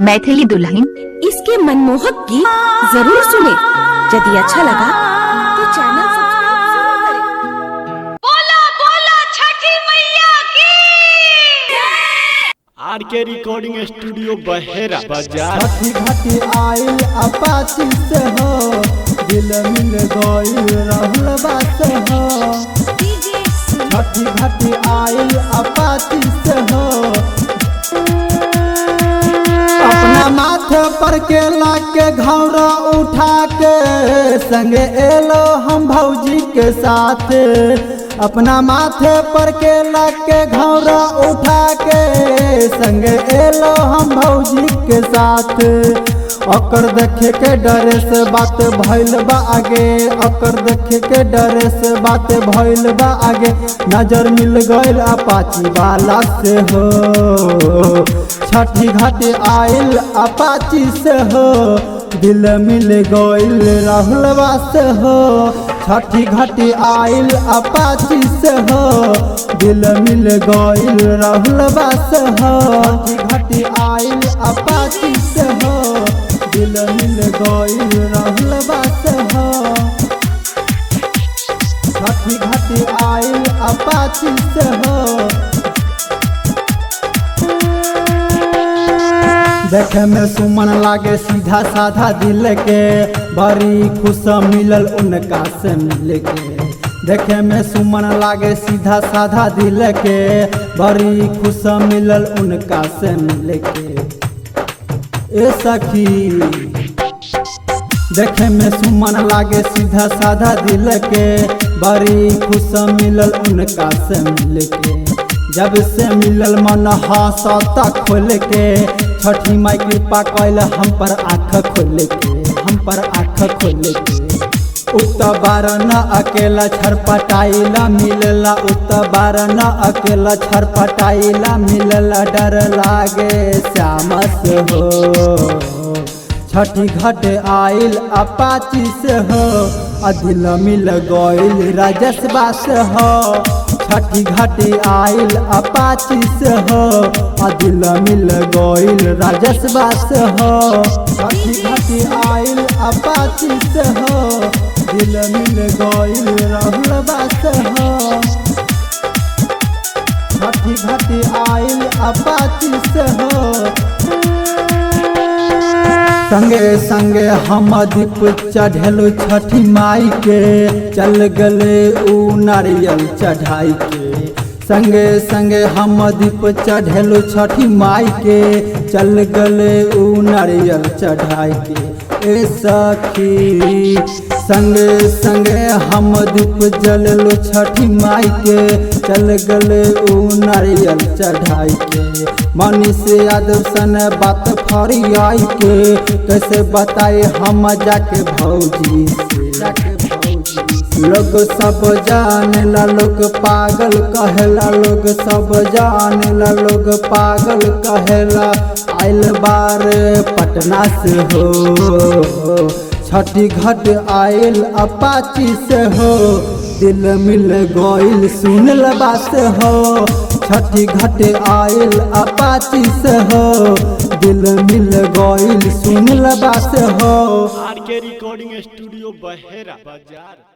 मैथिली दुल्हन। इसके मनमोहक गीत जरूर सुने। यदि अच्छा लगा तो चैनल सब्सक्राइब जरूर करें। बोला बोला छठी मैया की। आर के रिकॉर्डिंग स्टूडियो बहेरा बाजार। छठी घाटी आइल अपाची से हो, दिल मिल गइल राहुल बास हो। छठी घाटी आइल अपाची से हो, अपना माथे पर केला के घौरा उठा के संगे एलो हम भौजी के साथ। अपना माथे पर केला के घौरा उठा के संगे एलो हम भौजी के साथ। ओकर देखे के डरे से बात भइल बा आगे, ओकर देखे के डरे से बात भइल बा आगे। नजर मिल गइल अपाची वाला से हो, छठी घाटी आइल अपाची से हो, दिल मिल गइल राहुलवा से हो। छठी घाटी आइल अपाची से हो, दिल मिल गइल राहुलवा से हो। छठी घाटी आइल अपाची से हो, दिल मिल गइल राहुलवा से हो। छठी घाटी आइल अपाची से हो। देखे में सुमन लागे सीधा साधा दिल के, बड़ी खुश मिलल उनका से मिल के। देखे में सुमन लागे सीधा साधा दिल के, बड़ी खुश मिलल उनका से मिल के। ए सखी देखे में सुमन लागे सीधा साधा दिल के, बड़ी खुश मिलल उनका से मिल के। जब से मिलल मन हंसता खोल के, छठी माई कृपा कैल हम पर आँख खोल के, हम पर आँख खोल के। उत बार न अकेला छरपटाइला मिलला, उत बार न अकेला छरपटाइला मिलला, डर लागे श्याम से हो। छठी घाट आइल अपाची से हो, आ दिल मिल गइल राजस्वा से हो। छठी घाटी आइल अपाची से हो, आ दिल मिल गइल राजस्वा से हो। छठी घाटी आइल अपाची से हो, दिल मिल गइल राहुलवा से हो। छठी घाटी आइल अपाची से हो। संगे संगे हम दीप चढ़ेलु छठी माई के, चल गले ऊ नारियल चढ़ाई के। संगे संगे हम दीप चढ़ेलु छठी माई के, चल गले ऊ नारियल चढ़ाई के। ए सखी संगे संगे हम दीप जललु छठी माई के, चल गले ऊ नारियल चढ़ाई के। मनीष यादव सन बात फरियाई के, कैसे बताए हम जाके भौजी से। लोग सब जानेला लोग पागल कहेला, लोग सब जानेला लोग पागल कहेला, आइल बार पटना से हो। छठी घाट आइल अपाची से हो, दिल मिल गइल सुनल बात हो। छठी घाट आइल अपाची से हो, दिल मिल गइल सुनल बात हो। आर के रिकॉर्डिंग स्टूडियो बहेरा बाजार।